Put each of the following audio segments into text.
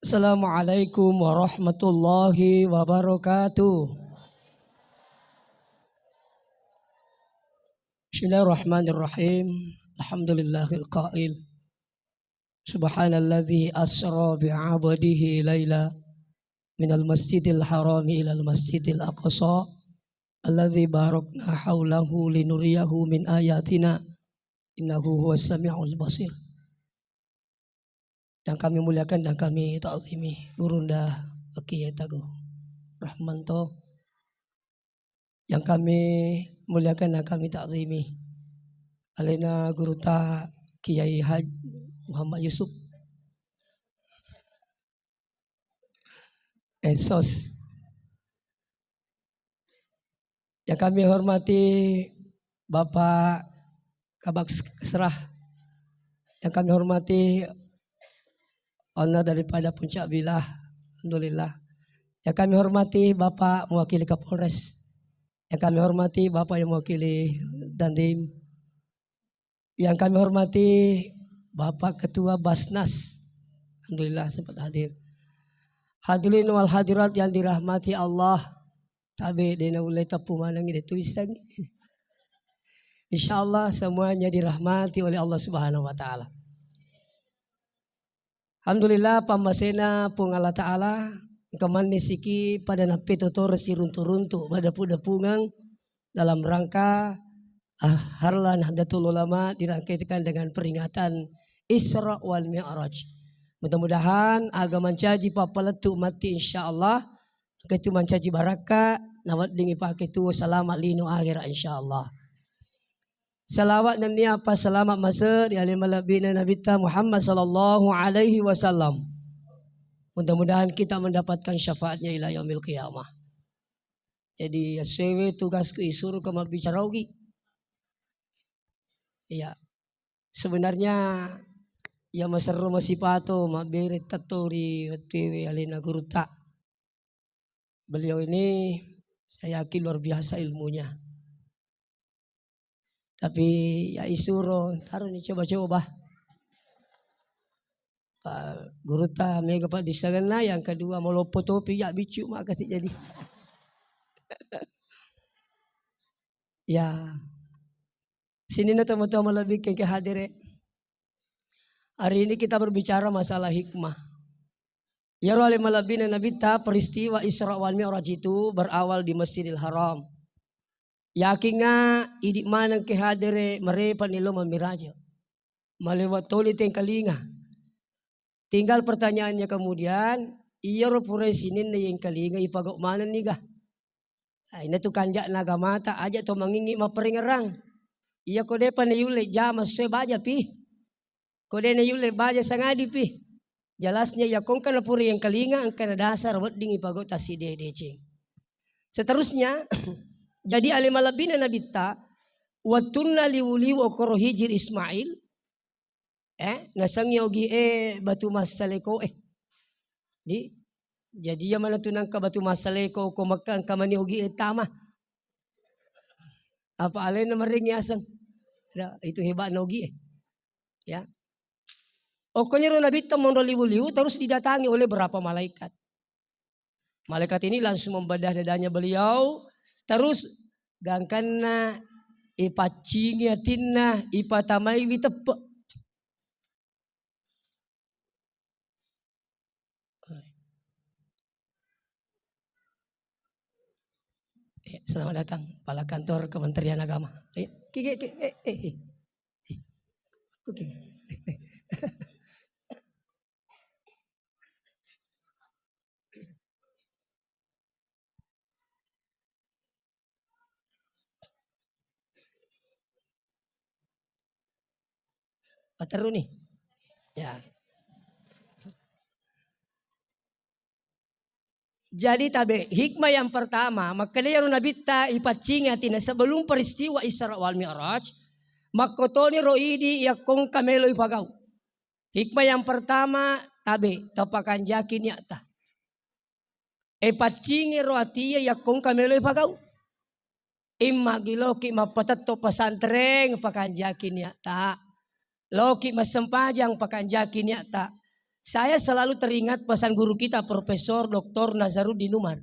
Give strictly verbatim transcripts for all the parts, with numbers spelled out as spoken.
Assalamualaikum warahmatullahi wabarakatuh. Bismillahirrahmanirrahim. Alhamdulillahil qail, subhanalladzi asra bi'abdihi laila minal masjidil harami ilal masjidil aqsa alladzi barakna haulahu linuriyahu min ayatina innahu huwas samiul basir. Yang kami muliakan dan kami ta'zimi Gurunda Kiai Taguh Rahmanto. Yang kami muliakan dan kami ta'zimi alena Gurutta Kiai Haji Muhammad Yusuf. Esos. Yang kami hormati Bapak Kabak Kesrah, yang kami hormati owner daripada Puncak Villa, alhamdulillah. Yang kami hormati Bapak mewakili Kapolres, yang kami hormati Bapak yang mewakili Dandim, yang kami hormati Bapak Ketua Basnas, alhamdulillah sempat hadir. Hadirin wal hadirat yang dirahmati Allah, tabe de naulle teppu maneng de tuiseng. Insyaallah semuanya dirahmati oleh Allah Subhanahu wa Ta'ala. Alhamdulillah, pammasena Puang Allah Ta'ala, engka manni siki pada nappetotoro siruntu-runtu, maddepu-depungeng dalam rangka, ah, Harlah Nahdlatul Ulama dirangkaikan dengan peringatan Isra wal Mi'raj. Mudah-mudahan aga mancaji pappalettu matti, insyaallah, engka itu mancaji barakka, nawedding ipake tuo salama lino akhera, insyaallah. Salawat nennia apa salama mase ri ale malebbina Nabitta Muhammad sallallahu alaihi wasallam. Mudah-mudahan kita mendapatkan syafaatnya ila yaumil qiyamah. Jadi, ya, sewe tugasku isuro ke mabbicara ogi. Iya. Sebenarnya, ya, maserro masipato mabbere tetto ri wettuewe alena gurutta. Beliau ini saya yakin luar biasa ilmunya. Tapi ya isuro, taro ni coba-coba. Pak Gurutta mega Pak dissengenna, yang kedua maloppo topi ya biccu maka si jadi. Ya. Sininna tomatoa malebbi engkae hadere. Hari ini kita berbicara masalah hikmah. Iyaro ale malebbina Nabitta, peristiwa Isra wal Mi'raj itu berawal di Masjidil Haram. Yakinga idi maneng ke hadere marepa ni lo mamiraja. Malewa toli tengkalinga. Tinggal pertanyaannya kemudian, iyaro pura sininna yengkalinga ipagau maneng niga? Ah, ina tu kanja'na agamata, aja to mangingi mapparengerang. Iya ko depa na yulle jama sesuai baja pi. Ko de na yulle baja sangadi pi. Jelasnya iya ko engka na pura yengkalinga, engka na dasar wedding ipagau tassidde-deceng. Seterusnya, jadi ale malebbina Nabitta, wettunna liwu-liwu okoro hijir Ismail, eh, nasengngi ogi e batu massaleko e. Di, jadi iya mana tu nangka batu massaleko ko Mekka engka mani ogi e tama. Apa alena mering yaseng. Ada, itu hebatna ogi e. Ya. Okkoniro Nabitta monro liwu-liwu terus didatangi oleh berapa malaikat. Malaikat ini langsung membedah dadanya beliau, terus gangkanna ipaccingi atinna, ipatamaiwi teppe. Eh, selamat datang, Kepala Kantor Kementerian Agama. Eh, ki, ki, ki, eh, eh, eh. Eh, oke. Paterru ni. Ya. Jadi tabe, hikmah yang pertama, makkeda iyaro Nabitta ipaccingi atinna sebelum peristiwa Isra wal Mi'raj, makkotoni ro idi yakko engka melo ipagau. Hikmah yang pertama, tabe, tapakanjaki niatta. E paccingi ro atie yakko engka melo ipagau. Imma gi loki mappatetto pesantren, pakanjaki niatta. Loki massempajang, pakanjaki niatta. Saya selalu teringat pesan guru kita, Profesor Doktor Nazaruddin Umar.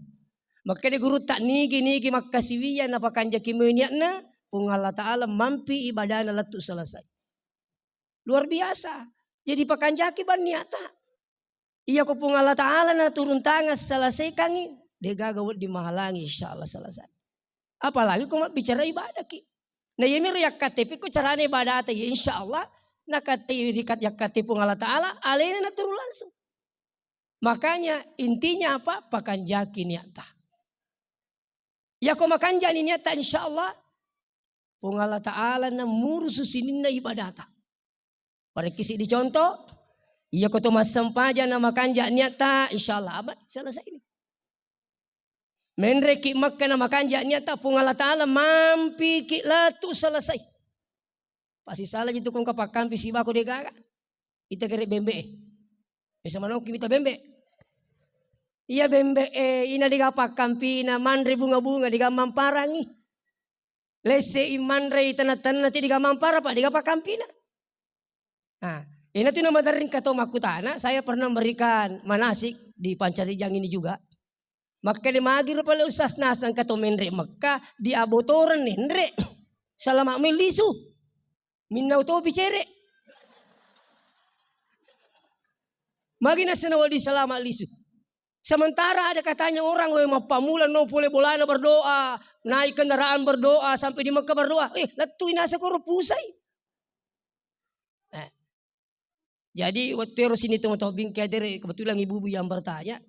Makkeda gurutta, nigi-nigi makkasiwiya napakanjaki moi niatna, Puang Allah Ta'ala mampi ibadana lettu selesai. Luar biasa. Jadi pakanjaki bang niatta. Iya ko Puang Allah Ta'ala na turun tangan selesaikangi, degaga wedding mahalangi, insya Allah selesai. Apalagi ko mabbicara ibadaki. Nah, iya miro yakkatepi ko carana ibadata, ya insya Allah, nakatte rikat yakkatte Puang Allah Ta'ala, alena na turun langsung. Makanya intinya apa? Pakanjaki niatta. Iya ko makanjani niatta, insya Allah, Puang Allah Ta'ala na murusu sininna ibadata. Parekki siddi contoh, iya ko to massempajang na makanja niatta, insya Allah aman, selesai ini. Menreki Mekka na makanja niatta, Puang Allah Ta'ala mampiki lettu selesai. Pasti salah ji tu kongka pakkampi sibako degaga. Ita kere bembe e. Biasa manokki mita bembe. Iya bembe e, ina dega pakkampina, manre bunga-bunga, dega mamparangi. Lesse i manre i tanna-tanna ti dega mampara, pa dega pakkampina. Nah, ina tu na maderring kato makkutana, saya pernah memberikan manasik di Pancarijang ini juga. Makkeda magi ro pale ustaz nasang kato menre Mekka, di abotoren nenre. Salama mai lisu. Minnau topi cere. Magi nasena wedding salama lisu. Sementara ada katanya orang, we, mappamula no pole bolana berdoa, naik kendaraan berdoa, sampai di Mekah berdoa. Eh, lettui nasa koro pusai. Eh. Jadi, waktu ero sini tong-tong bingkai dere, kebetulan ibu-ibu yang bertanya,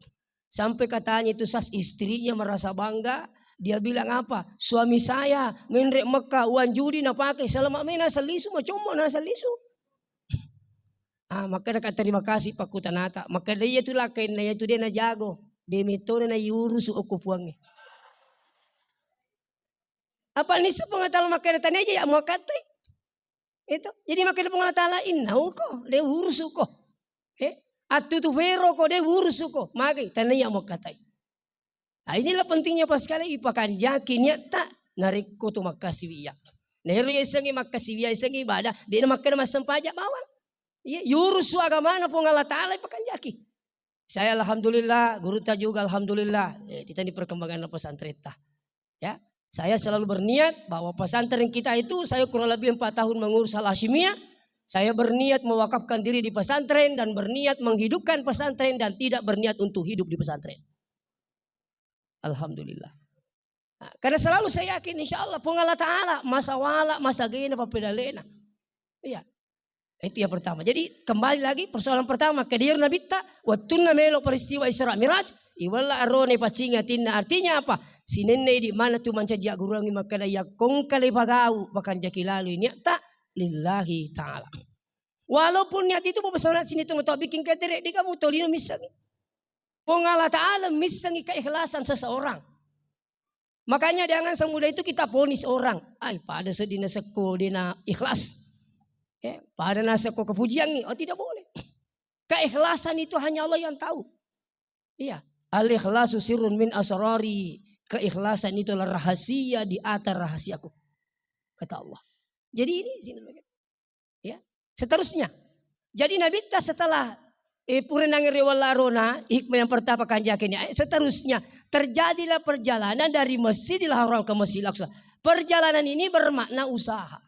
sampai katanya itu sas istrinya merasa bangga, dia bilang apa? "Suami saya menre Mekah, uang judi napakai, selama mena salisu, macommo na salisu." Ah, makkeda ka terima kasih pakkutanata. Makkeda iya tu lakkainna iya tu de najago. De metona na iurusu okko puangnge. Apa nisseng Puang Allah Ta'ala makkeda tania ja ya muakkatai. Itu. Jadi makkeda Puang Allah Ta'ala, "Innauko, de urusuko." Eh, attutu feroko, de urusuko. Magai, tania muakkatai. Nah, inilah pentingnya pas sekali ipakanjaki niatta narekko tu makkasiwiya. Nah, ero yasengnge makkasiwiya, yasengnge ibadah, de na makkeda massempajang bawang. Iya, yurusu agamana Puang Allah Ta'ala ipakanjaki. Saya alhamdulillah, gurutta juga alhamdulillah. Eh, kita ini perkembangan pesantren ta. Ya, saya selalu berniat bahwa pesantren kita itu saya kurang lebih empat tahun mengurus Al Hasyimiyah. Saya berniat mewakafkan diri di pesantren dan berniat menghidupkan pesantren dan tidak berniat untuk hidup di pesantren. Alhamdulillah. Nah, karena selalu saya yakin, insya Allah, Puang Allah Ta'ala, masa wala, masa gena, papedalena. Iya. Itu yang pertama. Jadi, kembali lagi, persoalan pertama, kediri Nabitta, wattunna melo peristiwa Isra Miraj, iwalla arone pacinga tinna. Artinya apa? Sinenne idi mana tu mancaji agguruangi makkeda, iya kongka le pagau, pakanjaki lalui niatta lillahi ta'ala. Walaupun niat itu, bu, pesona sini tu, bikin ketere, di kamu tolino missengi. Puang Allah Ta'ala missengi keikhlasan seseorang. Makanya jangan semudah itu kita vonis orang. Ai, pada sedih nasekko, de na ikhlas. Ya, pada nasekko kepujiangi. Oh, tidak boleh. Keikhlasan itu hanya Allah yang tahu. Iya. "Al-ikhlasu sirrun min asrari." Keikhlasan itu adalah rahasia di atas rahasiaku. Kata Allah. Jadi ini sini. Ya, seterusnya. Jadi Nabitta setelah, eh, pura nangere walla arona, hikmah yang pertama kanjaki ini, eh, seterusnya terjadilah perjalanan dari Masjidil Haram ke Masjidil Aqsa. Perjalanan ini bermakna usaha.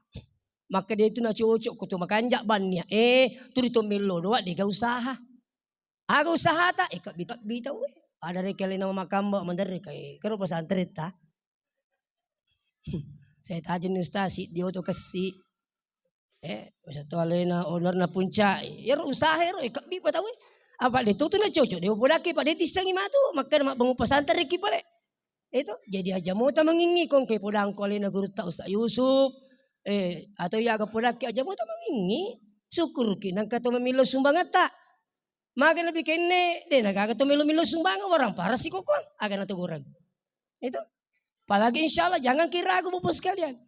Maka dia itu na cocok ko tu makanja bannya. Eh, tu di to mello doa dega usaha. Aga usahata, eh, kebbi-kebbi tau, eh. Ada rekele nama makamba, manderre kai, kero pesantren ta. Saya tajeng ni ustaz, si dia oto kessi. Eh, bisa tu alena ownerna Puncak. Ya, ro usaha ro, eh, kebbi pa tau, eh. Apa de tu tu na cocok, de podaki pa de tissengi matu, makkeda mabbangun pesantren ki pale. Itu, jadi aja mota mengingi kong ke podangko alena gurutta Ustaz Yusuf. Eh, atau iya aga podaki aja mota mengingi. Syukurki nangka to memillau sumbangetta. Mage lebih kenne, de na gaga to melo-melo sumbangeng, warang parah si kokon, aga na to goreng. Itu. Apalagi insya Allah, jangan ki ragu Bapak sekalian.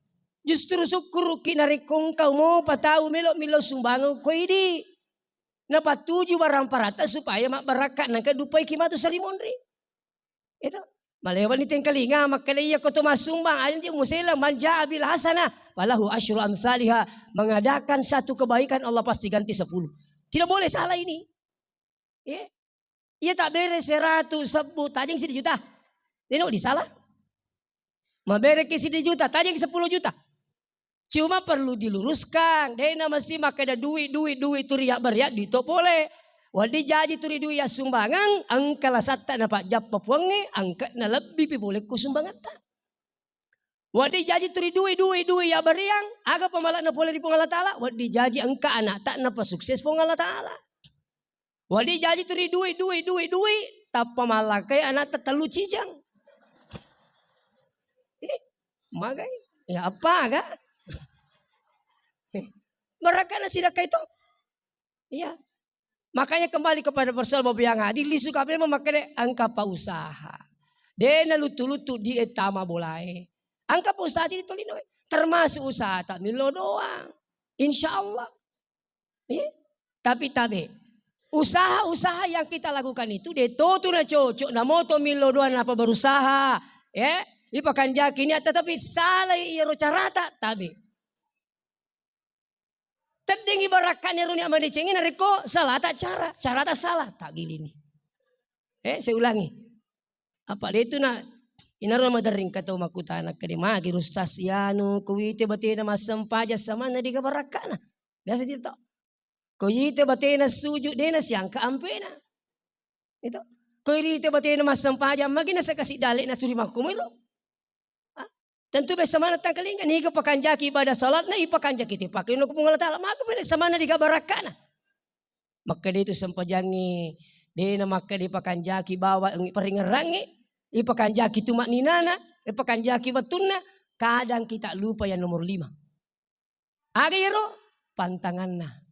Justru syukurki narekko engkau mopa tau melo-melo sumbangeng ko idi. Napattuju barang parata supaya mabbarakka nangka dupai ki matu sarimonri. Itu. Malewani tengkalinga, makkeda iya ko to massumbang, anji musela, "Man jaa bil hasanah, falahu asyru amsaliha." Mengadakan satu kebaikan, Allah pasti ganti sepuluh. Tidak boleh salah ini. Iya. Iya, tabbere seratu sebbu, tajeng siddi juta. Deno disalah. Mabereki siddi juta, tajeng sepuluh juta. Cuma perlu diluruskan, dena mesti makkeda dui, dui, dui tu riabbere, dui to pole. Wedding jaji tu ri dui assumbangeng, engka lasatta napajjappa Puangnge, engka nalebbi pi pole ku sumbangetta. Wedding jaji tu ri dui, dui, dui yabbereang, aga pamala'na pole ri Puang Allah Taala? Wedding jaji engka anakta napasukses Puang Allah Taala. Wedding jaji tu ri dui, dui, dui, dui, tappa mallakai anakta tellu cijang. Eh, magai? Ya apa aga? Eh, barakana sidakka itu. Iya. Makanya kembali kepada persoalan Bapak yang hadir, lisu kape memakai engka pa usaha. Dena lutu-lutu di etama bolae. Engka pa usaha di tolinoe. Termasuk usaha tak milo doang. Insya Allah. Iya. Tapi tabe. Usaha-usaha yang kita lakukan itu de totu na cocok, na moto milo doang napa berusaha. Ya, ipakanjaki niat tetapi salah iyaro carata tabe. Teddingi barakka'na ero niat madecengnge narekko salata cara, carata salah, taggilini. Eh, saya ulangi. Apa de tu na inaro maderring ka tau makkutana kede magi ustaz yanu ko wite batena massempajang samanna de ga barakka'na. Biasa tidak tau. Ko wite batena sujud de na siangka ampena. Itu. Ko irite batena massempajang magi na sekasi dalek na suri makkumiro. Ah, tentu biasa mana tangkalinga niga pakanjaki ibadah salatna ipakanjaki te pakai no Puang Allah Taala. Maka beda samana diga barakkana. Makkeda itu sempajangi dena makkeda ipakanjaki bawa paringerangi ipakanjaki tu makninana ipakanjaki batunna. Kadang kita lupa yang nomor lima. Aga iyaro pantanganna.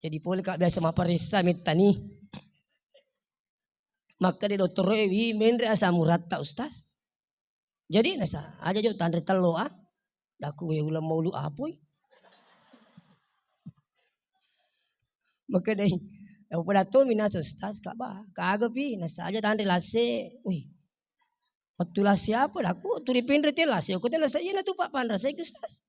Jadi pole ka biasa maparessa mettani. Makkeda dottoroe wi menre asam uratta ustaz. Jadi nasa aja jo tanre tello ah. Daku we uleng maulu apoi. Makkedai, ya pada to minasa ustaz ka ba. Kaga pi nasa aja tanre lase. Wih. Wettu lase apa daku tu ripenre te lase ko te nasa iya na tu pak panrasai ke ustaz.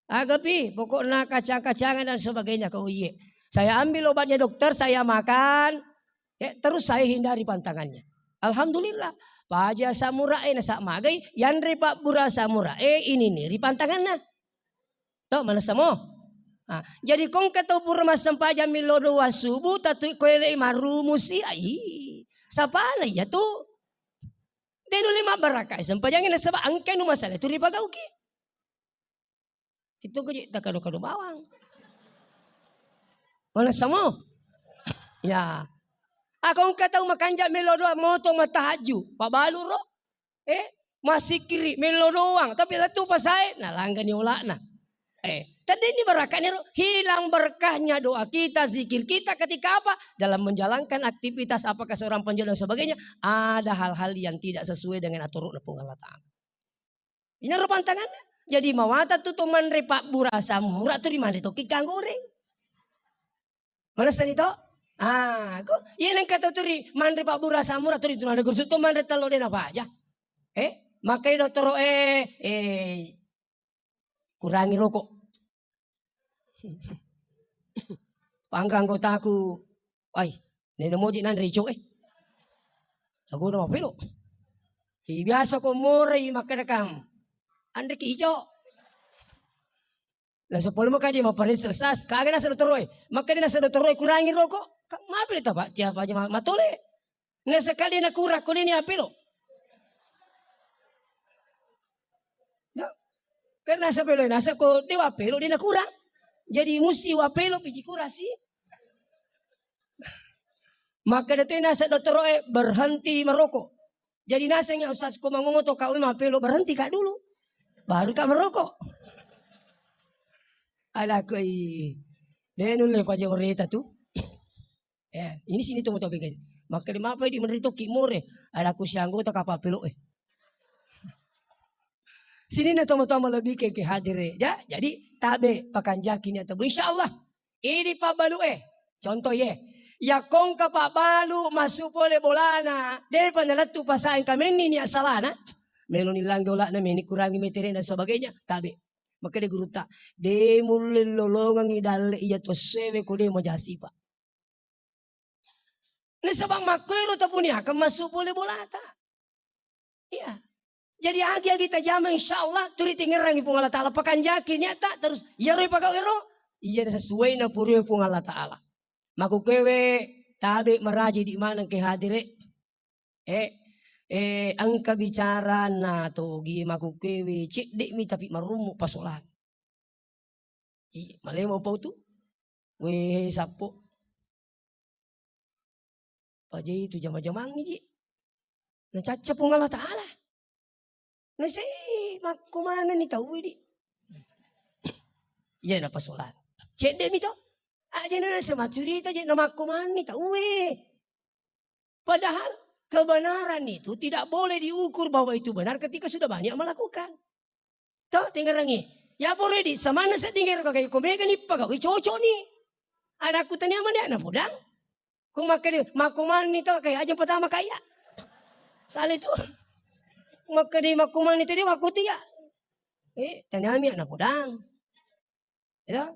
Aga pi, pokokna kacang-kacangan dan sebagainya kau iye. Saya ambil obatnya dokter, saya makan, ya, terus saya hindari pantangannya. Alhamdulillah. Paja samura e nasa magai, yanre pabbura samura e ini nih ri pantanganna. Tau manessa mo? Ah, jadi kongka tau pura massempajang millo doa subuh tatu koelei marumusi ai. Sapana iya tu. Denu lima barakai sempajangi nasaba angkenu masalah tu ripagauki. Itu gaji takado-kado bawang. Mana samo? Ya. Ako engka tau makanja melo doang moto matahajju, pabalu ro. Eh, masikiri melo doang, tapi lettu pasae nalanggani ola'na. Eh, tadi ini berkahnya ro, hilang berkahnya doa kita, zikir kita ketika apa? Dalam menjalankan aktivitas apakah seorang penjual dan sebagainya, ada hal-hal yang tidak sesuai dengan aturan Puang Allah Ta'ala. Inaro pantanganna. Jadi mawatang tu to manre pabbura asam urat tu rimanre tokki kang goreng. Manessani to? Ah, ko iya nengka to tu ri manre pabbura asam urat tu ri tunanna guru to manre tello de napaja. Eh, makkai dottoro eh, eh, kurangi rokok. Pangka anggotaku, "Wai, nene moji nanre ico e." Aku udah mapelo. I biasa ko morai makkeda kam, "Anre ki ico." Nasa pole maka dia maparista sas, kaga nasa dottoroe. Makkeda nasa dottoroe kurangi rokok. Ka mapelo ta pak, siapa aja ma-, matole. Nasa kali na kurang ko ni apelo. Karena nasa pelo, nasa ko dewa pelo dia na kurang. Jadi musti wa pelo piji kurasi. Maka datu nasa dottoroe berhenti merokok. Jadi naseng ya ustaz ko mangoto kau mapelo berhenti kak dulu. Baru kak merokok. Ada koi. Dia nulle paja oreta tu. Eh, ini sini tomo-tomo begini. Makkeda mapa di meneri toki more. Ada ku si anggota kapal pelo eh. Sini na tomo-tomo lebih ke, ke hadir eh. Ja, jadi tabe pakanjaki ni atau insyaallah. Ini pabalu eh. Contoh ye. Ya kongka pabalu masuk pole bolana. Daripada lettu pasaeng kamenni ni asalana. Meloni langge olana meni kurangi metere dan sebagainya. Tabe. Makkeda gurutta. De mulle lolongangi dalle iya to sewe ko de majasi pak. Nasaba makkuero tapuniakeng massu pole bolata. Iya. Jadi agi-agi tajama, insya Allah turi tingerangi Puang Allah Ta'ala. Pakanjaki niatta terus iyaro ipagawe ro, iya sesuai na purue Puang Allah Ta'ala. Makukewe tabe maraji di maneng ke hadire. Eh, eh, engka bicara na togi makukewe cedde mi tapi marummu pasolan. Ih, malemo pau tu. Weh, sappo. Pajai tu jama-jamangngi ji. Nacacca Puang Allah Ta'ala. Nasei makkumanenni tau di. Iya na pasolan. Cedde mi to. Aja na nasa macurita je na makkumanenni tau. Padahal kebenaran itu tidak boleh diukur bahwa itu benar ketika sudah banyak melakukan. To, tengerangi. Ya pore di, samanna sedding ero kagai ko mega ni pagawi cocok ni. Ada aku tanya mana na podang. Ko makkede, makkumanni to, kayak aja pertama kaya. Sale tu. Makkede makkumanni to dia waktu tu ya. Eh, tanya mi na podang. Ya.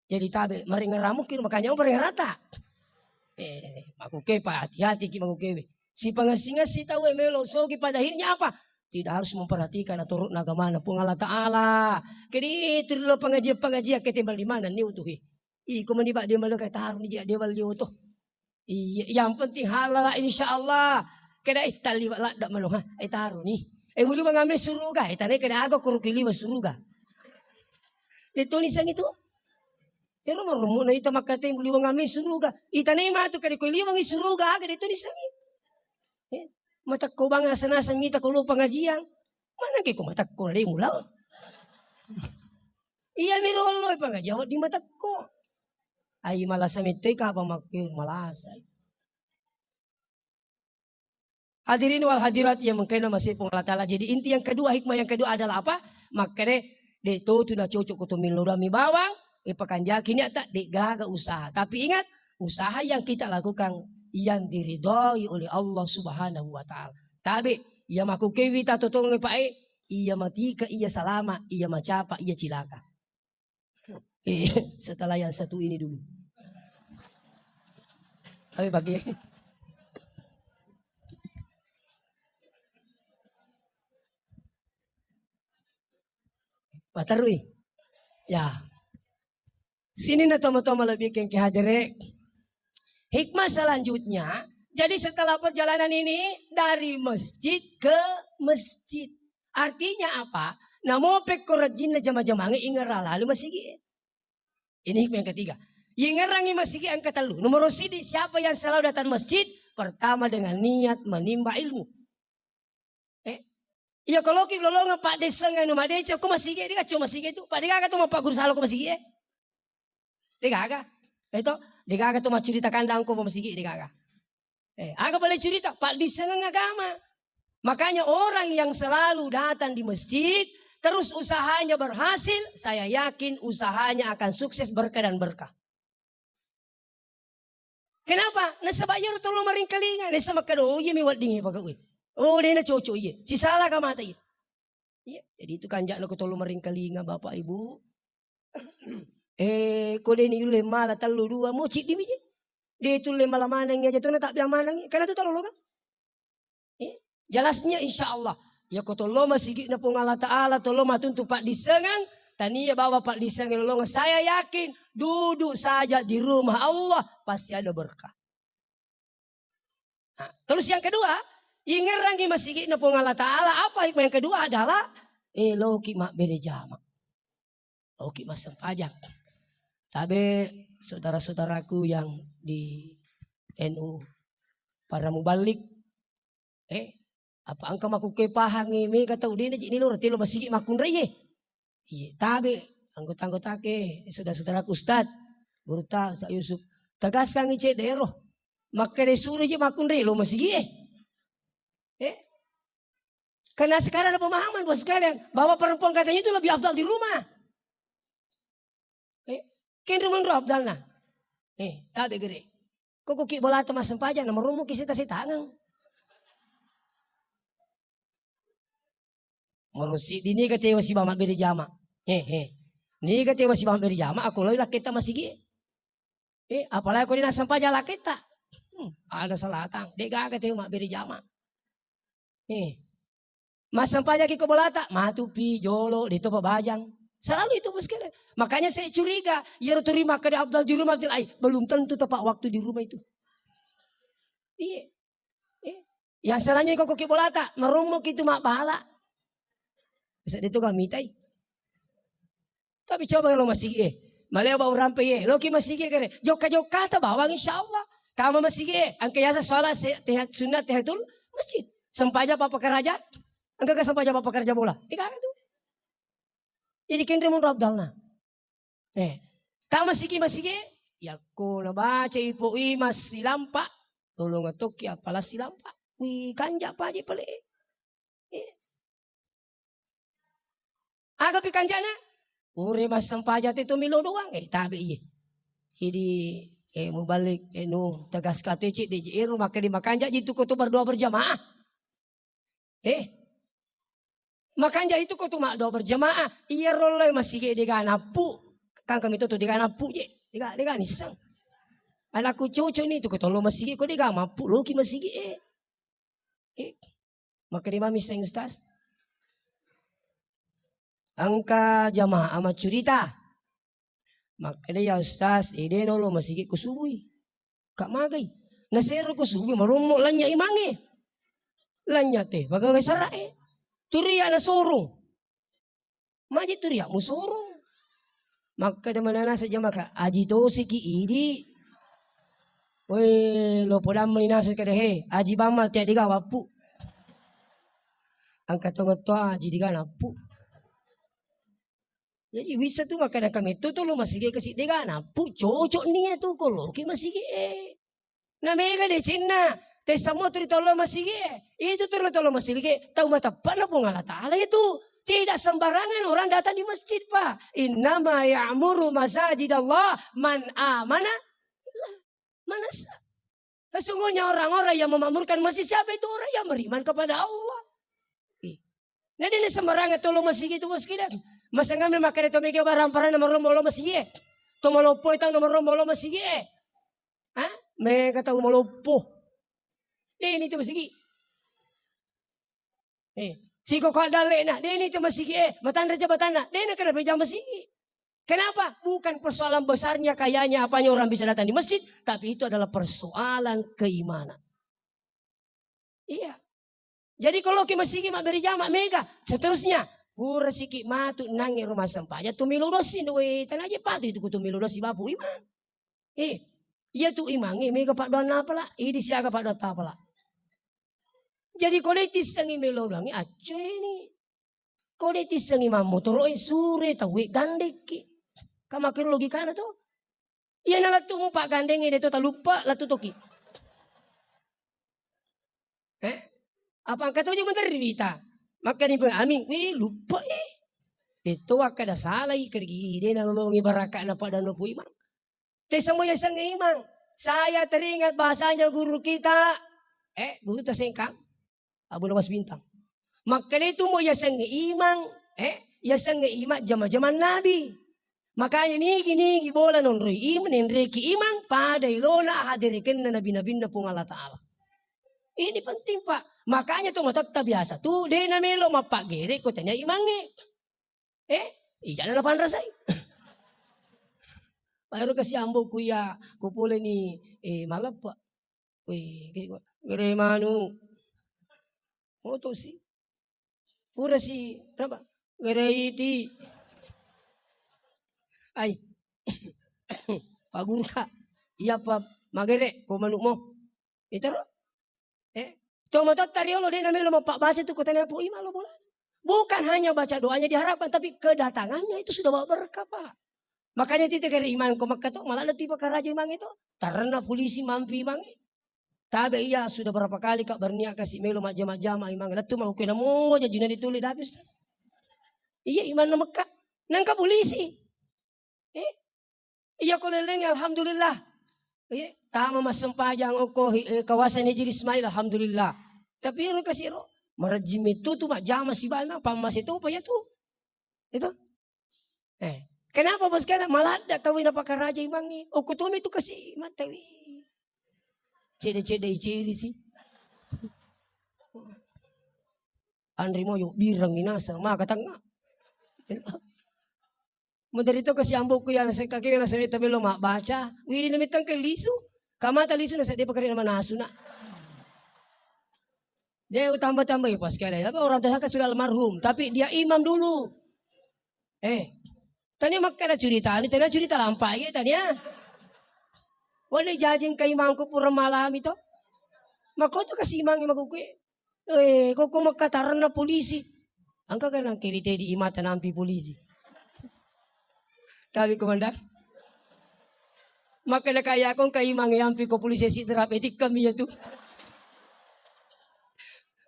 Jadi tabe, maringerang mungkin makanya maringerata. Eh, makuke pa, hati-hati ki makukewe. Sipangassi-ngassi tau e melo sogi, pada akhirnya apa? Tidak harus memperhatikan aturan agamana Puang Allah Ta'ala. Kedi itu dulu pengajian-pengajian ketimbang di mana ni utuhi. Iko meni bak dia malu kai taru ni dia dia bali oto. Iya, yang penting halal, insya Allah. Keda eh tali bak ladda malu ha. Eh taru ni. Eh muli mangame suruga. Eh tane keda aga kuru kiliwa suruga. Itu nisang itu. Ero marummu na ita makkateng liwang ame suruga. Ita ne matu kade ko liwang i suruga aga de to disengi. Eh, matakko bang asa-nasa mita ko lo pengajian. Mana ke ko matakko de mulao. Iya mi rollo pengajian di matakko. Ai malasa mettoi ka apa makke malasa. Hadirin wal hadirat yang mengkena masih Puang Allah Ta'ala. Jadi inti yang kedua, hikmah yang kedua adalah apa? Makkede, de to tu na cocok ko to millo dami bawang, e pakanjaki niatta, de gaga usaha. Tapi ingat, usaha yang kita lakukan yang diridhoi oleh Allah Subhanahu wa Ta'ala. Tabe, iya makukewi ta totong pa e, iya matika, iya salama, iya macapa, iya cilaka. Eh, setelah yang satu ini dulu. Tapi pakai. Patarui. Ya. Sini na toma-toma lebih kengke hadere. Hikmah selanjutnya, jadi setelah perjalanan ini dari masjid ke masjid. Artinya apa? Namo pekko rajinna jama-jamange ingerra lalu masigi. Ini hikmah yang ketiga. Ingerrangi masigi engka tellu. Nomor sidi, siapa yang selalu datang masjid? Pertama dengan niat menimba ilmu. Eh, iya koloki lolongang paddessengan nu madeceng ko masigi, de gaga masigi tu. Padde gaga tu mappaguru salo ko masigi. De gaga. Itu, de gaga tu maccurita kandang ko masigi, de gaga. Eh, aga pale curita, paddissengan agama. Makanya orang yang selalu datang di masjid, terus usahanya berhasil, saya yakin usahanya akan sukses, berkah dan berkah. Kenapa? Nasaba iyaro tollo maringkalinga, nessa makkeda, "Oh, iya mi wedding iya pagawe. Oh, dena cocok iya. Sisala ka mata iya." Iya, jadi itu kanjak lo tollo maringkalinga, Bapak Ibu. Eh, ko deni yulle mala tellu dua, mo ciddi mi je. De tulle mala maneng aja tu na tak biang maneng. Karena tu tollo lo kan? Eh, jelasnya insya Allah. Ya ko tollo masigi na Puang Allah Ta'ala, tollo matuntu paddissengan, tania bawa paddissengan lolongan. Saya yakin duduk saja di rumah Allah pasti ada berkah. Nah, terus yang kedua, ingerrangi masigi na Puang Allah Ta'ala. Apa hikmah yang kedua adalah, eh, loki mabbere jama. Loki massempajang. Tabe saudara-saudaraku yang di N U, para mubalik, eh, apa engka makuke pahangi mega tau dena jini loro telo masigi makkunrai ye. Iye, tabe anggota-anggota ke, saudara-saudaraku Ustaz, guru ta Ustaz Yusuf. Tegaskan ice daero. Makkeda suro je makkunrai lo masigi eh. Eh? Karena sekarang ada pemahaman, Bos sekalian, bahwa perempuan katanya itu lebih afdal di rumah. Eh, kenro menro afdalna. Eh, tabe gere. Koko ki bolata massempajang, na merummu ki seta-setangeng. Moro siddi niga tewa sibawa mabbere jama. Eh, eh. Niga tewa sibawa mabbere jama, ako loi lakketta masigi. Eh, apalagi ko dena sempajang lakketta. Hmm, ada salatang, de gaga tau mabbere jama. Eh. Massempajaki ko bolata, matu pi jolo, de topa bajang. Selalu itu muskilnya. Makanya saya curiga, iyaro turi makkeda Abdul di rumah, Abdul, ai, belum tentu tepat waktu di rumah itu. Iya. Eh. Ya salahnya koko ki bolata, marommo ki tu mabbala. Bisa de toga mitai. Tapi coba lo masigi e. Maleo bau rampe e. Loki masigi e kere. Jokka-jokka ta bawang insyaallah. Tama masigi e. Angka yasa sholat se-, tehat sunnah tehatul masjid. Sempaja apa pekerja? Angka ke sempaja apa pekerja bola? Ika tu. Jadi kendre mun Abdalna. Eh, tama masigi masigi e. Yakko na baca ipo i masilampa. Tolong tokki apala silampa. Wi kanja paje pale. Eh. Aga pi kanjana? Pure massempajang te to melo doang. Eh, tabe iye. Jadi, eh, mubalik, eh, no, tegas kate cik, de ero, maka di makanja ji tu ko to berdoa berjamaah. Eh, makanja itu ko to mak doa berjamaah. Iya rolle masigi de ga nappu. Kan kami to, to de ga nappu je. De ga, de ga nisseng. Anakku cucu ni tu ko tolo masigi ko de ga mappu loki masigi eh. Eh, maka de mami seng ustaz. Engka jamaah maccurita. Makkeda, "Ya Ustaz, eh, de nolo masigi ku subui." Ka magai. Nasero ku subui, marommo lanya imange. Lanya te, pagawe sara'e. Turia nasorong. Maji turia musorong. Makkeda manana sejamaka, "Aji tosiki idi." Weh, lo podamma ni nasa kada he, aji bamma tiada gawa pu. Angka tonga toa aji diga nappu. Jadi wissa tu makkeda kami tu, tu lo masigi kasi dega nappu, cocok nia tu ko loki masigi e. Na mega decenna, tessa mo turi tolo masigi e. Itu turi tolo masigi e, tau matappa na Puang Allah Taala itu. Tidak sembarangan orang datang di masjid, Pak. Innama ya'muru masajid Allah man amana manasa. Sesungguhnya orang-orang yang memakmurkan masjid siapa itu? Orang yang beriman kepada Allah. Ih. Nah, dia sembarangan tolo masigi itu bos kita. Masa ngambil makan itu mega barang parah nomor rombolo masigi. To maloppo itu nomor rombolo masigi. Hah? Mega tahu maloppo. Ini itu masigi. Eh, siko ko dalle'na, de ni tu masigi e, matanre jabatanna, de na kena peja masigi. Kenapa? Bukan persoalan besarnya, kayanya, apanya orang bisa datang di masjid, tapi itu adalah persoalan keimanan. Iya. Jadi kalau ke masigi mabbere jama mega, seterusnya, pura siki matu nange rumah sempajang tu melo dosi, we, tanaje patu itu kutu melo dosi bapu imang. Eh, iya tu imangnge mega paddoanna pala, idi siaga paddoatta pala. Jadi ko de tissengi melo doangnge, acceni. Ko de tissengi mammotoro e, sure tauwe gandekki. Ka makkero logikana to. Iya na lettu mu paggandengnge de to taluppa, lettu toki. Eh? Apa engka tojo menterri wita? Makkani pe amin, wi luppa e. De to wakkada salai, kergi de na lolongi barakana padano pui mang. Te semua yasengnge imang. Saya teringat bahasanya guru kita, eh, guru Tasengkang, Abu Nawas Bintang. Makkeda itu mo yasengnge imang, eh, yasengnge imang jama-jamang Nabi. Makanya nigi-nigi bola nonroi imang, nenreki imang, pada ilona hadirikenna nabi-nabinna Puang Allah Ta'ala. Ini penting, Pak. Makanya tu matotta biasa tu, de na melo mappaggere ko tania imangnge. Eh, ijana napanrasai. Baru kasi ambo kuya, ko pole ni, eh, maleppa. Weh, kasi ko, gere manu. Moto si. Pura si, apa? Gere iti. Ai. Pagurka. Iya pa magere ko manukmu. Itaro. Eh, tomatoatta riolo de namelo mappabbaca tu ko tania pu imang lo bola. Bukan hanya baca doanya diharapkan, tapi kedatangannya itu sudah bawa berkah, Pak. Makanya tite kere imang ko makka to, malah lettu pakaraja imang itu. Tarena polisi mampi imang. Tabe iya sudah berapa kali ka berniat kasi melo majjama-jama imang. Lettu mau kena mo jajina dituli dapi, Ustaz. Iya imang na Mekah. Nangka polisi. Eh, iya ko leleng, alhamdulillah. Eh, tama massempajang okko hi-, eh, kawasan Hijri Ismail, alhamdulillah. Tapi ero kasiro, marajji metto tu majjama sibawa imang, pammase topa iya tu. Itu. Eh, kenapa bos kena maladda tau ina pakaraja imangnge? Okko tomi tu kasi matawi. Cedde-cedde iceri si. Anri mo yo bireng inasa maka tengnga. Menderita ke si amboku yang sekaki yang saya melo mak baca. Widi nami tengke lisu. Kamata lisu nasa dia pekerja nama nasu nak. Dia tambah-tambah ya pas kali. Tapi orang tua saya kan sudah almarhum. Tapi dia imam dulu. Eh, tania makkeda curitani, tania curita lampai, tania. Wale jajing kaimangku pura malami to. Makotu kasi imangi makukue. Eh, koko makkataranna polisi. Engka kan nang kiri tedi imata nampi polisi. Tapi komandan. Makkeda kaya kong kaimangi ampi ko polisi si terape tikkami ya tu.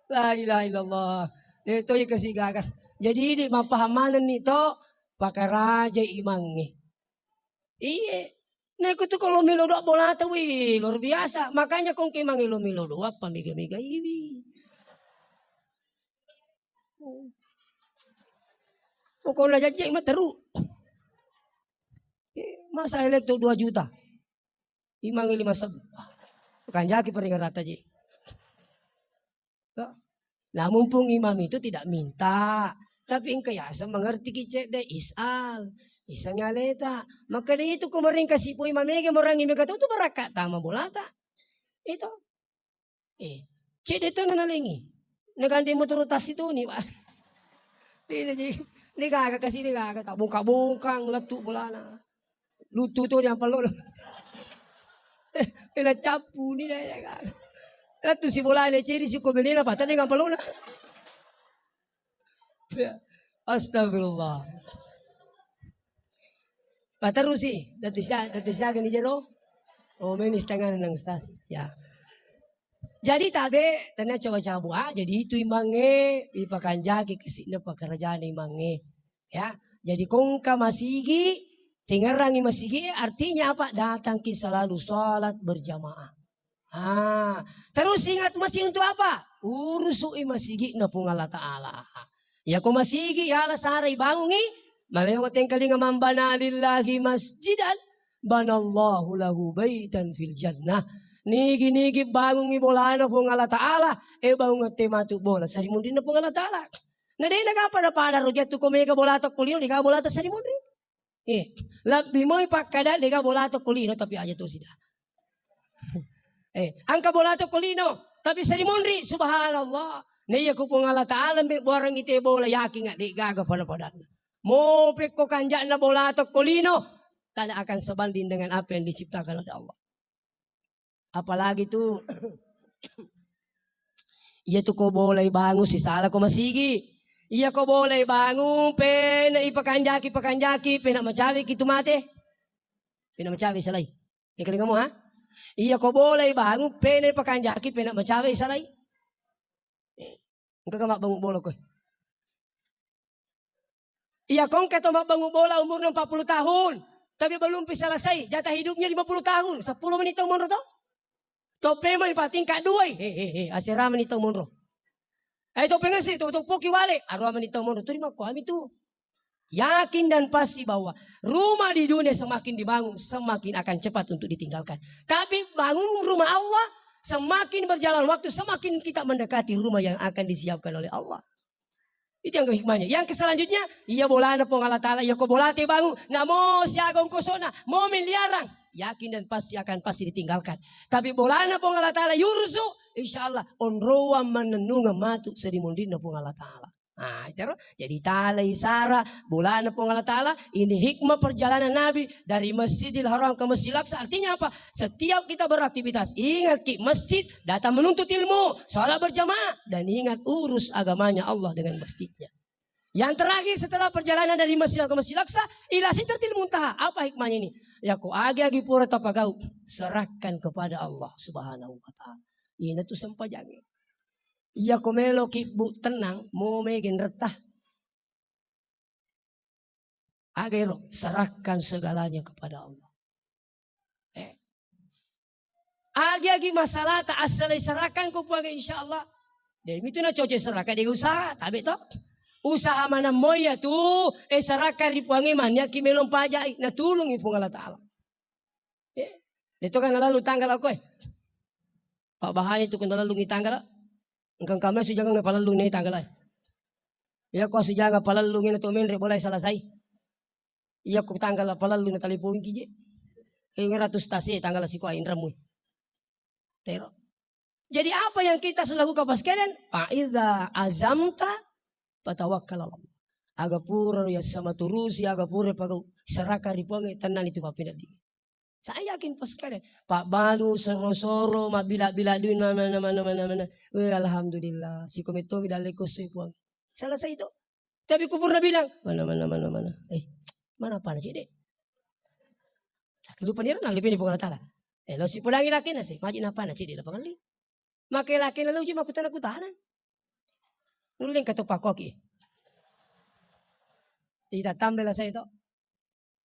La ilaha illallah. De to ye kasi gaga. Jadi ini mapaham maneng ni to pakaraja imangnge. Iye. Neko tu kalau melo doa bolata wih luar biasa. Makanya kong kaimangi lo melo doa apa mega-mega iwi. Pokoknya jajjai materu. Eh, masa elektor dua juta. Imangi lima sebbu. Kanjaki paringerata je. Nah, mumpung imam itu tidak minta, tapi engka yaseng mengerti ki cedde isal, iseng aleta. Maka dia itu kemarin kasih pui mamege morangi mega tu barakka tama bolata. Itu. Eh, cedde tu nanalengi. Nagande motoro tasi tu ni, Pak. Dia ji, dia gaga kasih dia gaga tak bongkang-bongkang lettu bolana. Lutu to ni ampalona. Eh, ela cappu ni dai dai. Latu si bolana ceri si ko benena patane ampalona. Ya. Astagfirullah. Paterusi, dati sia, dati siaga ni jero? Oh, meni setengah nang ustaz. Ya. Jadi tabe tania coba cabua, jadi itu imangnge ipakanjaki kesi'na pekerjaan imangnge. Ya, jadi kongka masigi, tingerangi masigi, artinya apa? Datangki selalu sholat berjamaah. Ah, terus ingat masih untuk apa? Urusu'i masigi'na Puang Allah Ta'ala. Yako masigi, yala sara ibangungi, malewa tengkalinga mambana lillahi masjidan, banallahu lahu baitan fil jannah. Nigi-nigi bangungi bolana Puang Allah Ta'ala, eh bangung te matu bola sarimunrinna Puang Allah Ta'ala. Na dena gapa na pada roja tu ko mega bolata ko lino, dega bolata sarimunri. Eh, lebbi moi pakkada dega bolata ko lino tapi aja to sida. Eh, angka bolata ko lino tapi sarimunri, subhanallah. Na iya ko Puang Allah Ta'ala mbe buarangi te bola yakin nggak dek gaga pada-pada. Mau pekko kanjakna bolata ko lino, tidak akan sebanding dengan apa yang diciptakan oleh Allah. Apalagi tu, iya tu ko bolai bangung sisala ko masigi. Iya ko bolai bangung, pena ipakanjaki, pakanjaki, pena macawe ki tu mate. Pena macawe salai. Ikalingamu ha? Iya ko bolai bangung, pena ipakanjaki, pena macawe salai. Eh, engka ka mabbangung bola koe. Iya kongka to mabbangung bola umurna empat puluh tahun, tapi belum pi selesai jatah hidupnya lima puluh tahun, sepuluh menit to monro to. Tope mai pa tingkat dua, he he he, asera menit to monro. Eh tope ngasi to to poki wale, arua menit to monro. Turi makko ami tu. Yakin dan pasti bahwa rumah di dunia semakin dibangun, semakin akan cepat untuk ditinggalkan. Tapi bangun rumah Allah, semakin berjalan waktu, semakin kita mendekati rumah yang akan disiapkan oleh Allah. Itu yang hikmahnya. Yang selanjutnya, iya bolana Puang Allah Ta'ala, iya ko bolate bangun, namo siaga ongkosona, mau miliaran, yakin dan pasti akan pasti ditinggalkan. Tapi bolana Puang Allah Ta'ala yurusu, insya Allah onroang mannennungeng matu sarimunrinna Puang Allah Ta'ala. Nah, itu jadi talai sara bolana Puang Allah Ta'ala. Ini hikmah perjalanan Nabi dari Masjidil Haram ke Masjid Aqsa. Artinya apa? Setiap kita beraktivitas, ingat ki masjid, datang menuntut ilmu, sholat berjamaah, dan ingat urus agamanya Allah dengan masjidnya. Yang terakhir setelah perjalanan dari Masjid ke Masjid Aqsa, ila Sidratil Muntaha. Apa hikmahnya ini? Ya ko agi-agi pura tapagau, serahkan kepada Allah Subhanahu wa Ta'ala. Ina tu sempajangnge. Iya ko melo ki bu tenang, mo mega genretta. Aga ero, serahkan segalanya kepada Allah. Eh. Agi-agi masalata assalai serahkan ko Puang, insya Allah. De mitu na coco serahkan de usaha, tabe to. Usaha maneng moya tu, eh serahkan ri Puangnge, manniaki melong pajai, natulungi Puang Allah Ta'ala. Eh, de to kan lalu tanggal aku eh. Pak bahaya tu kena lelungi tanggal. Engkang kami sujangeng palellung ni tanggal. Iya ko sujangeng palellung ni tu menre boleh selesai. Iya ko tanggal palellung na telepon ki je. Ingat ratus tase tanggal siko inramu. Tero. Jadi apa yang kita harus lakukan, Bapak sekalian? Fa iza azamta fatawakkal ala Allah. Aga pura ya sama turusi, aga pura pagau, serahkan ri Puang, tenang itu Pak Pinadi. Saya yakin, Bapak sekalian, Pak Balu, soro-soro, mabila-bila duit, mana, mana, mana, mana, mana. Weh, alhamdulillah, sikometto mi dalle kosoi Puang. Selesai itu. Tapi ku purna bilang, mana, mana, mana, mana. Eh, mana apa na cede? Lupa ni, na lupa ni Puang Allah Taala. Eh, lo si pulangi laki nasi, maji napa na cede, lo pangalli. Makai laki lalu uji makutana-kutana. Nuling kata pakoki. Tidak tambah lah saya itu.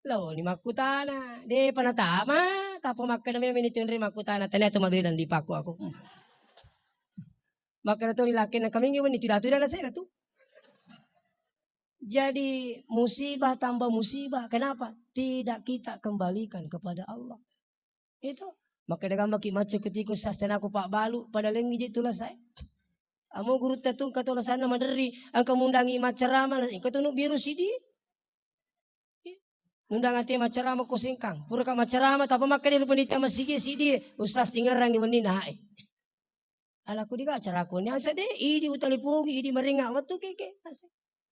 Lo ni makkutana, de panatama, tapa makkeda memang ni tenre makkutana, ternyata mabela di pako aku. Hmm. Makkeda to ni laki na kamingi wenni tidak, tidak na saya tu. Jadi musibah tambah musibah. Kenapa? Tidak kita kembalikan kepada Allah. Itu. Makkeda gammaki macca ketika sastena aku Pak Balu, pada lengi je tu lasae. Amo gurutta tu engka to lasanna maderri, engka mundangi maccarama, engka tu nu biru sidi. Nundang ate maccarama ko sengkang. Pura ka maccarama, tapa makkeda rupa nita masigi sidi, ustaz tingerangi wenni nae. Ala ku diga acara ku ni asa de, idi utalipungi, idi maringa wettu keke.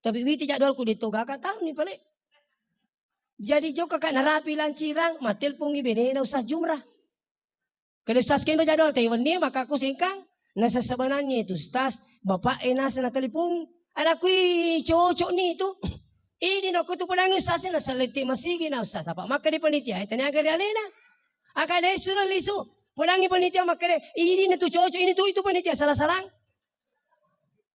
Tapi witi jadwalku de toga ka tahu ni pale. Jadi jokka ka narapi lancirang, matelpongi benena Ustaz Jumrah. Kede Ustaz kendo jadwal te wenni maka ku sengkang. Nasa sebenarnya itu Ustaz, bapak e nasa natalipungi. Ala kui cocok ni itu. Idi no kutu podangi Ustaz na salette masigi na Ustaz. Apa maka di panitia, eh, tanya ke alena. Aka de suruh lisu. Podangi panitia maka de, idi na tu cocok, ini tu itu panitia salah-salah.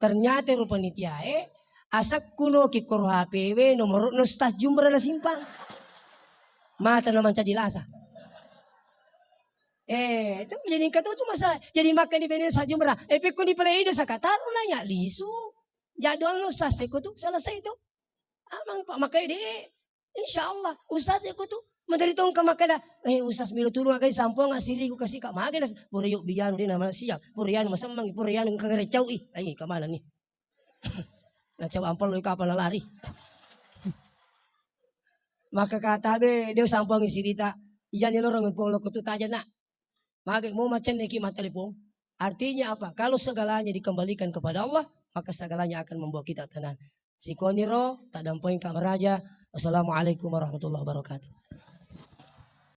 Ternyata ru panitia e, asakku no ki koro H P W nomor no Ustaz Jumrah na simpang. Mata na mancaji lasa. Eh, itu jadi engka tu, tu masalah. Jadi maka di bene Ustaz Jumrah. Eh, pekko di pale ido saka taru nanya lisu. Jadwal no Ustaz seko tu selesai tu. Amang Pak makai de. Insya Allah, Ustaz ya kutu. Menteri tong ka makkeda, eh, Ustaz melo tulung agai sampuang asiriku kasih kak mage nas. Pura yo bianu de nama siap. Pura yanu masemmang, pura yanu kagare cau i. Ai, ke mana ni? Na cau ampel lo kapal lari. Maka kata be, dia sampuang sirita. Ijani lorong empong lo kutu taja nak. Mage mo macenne ki mattelepon. Artinya apa? Kalau segalanya dikembalikan kepada Allah, maka segalanya akan membuat kita tenang. Sikoniro, tadampoing kamaraja. Wassalamualaikum warahmatullahi wabarakatuh.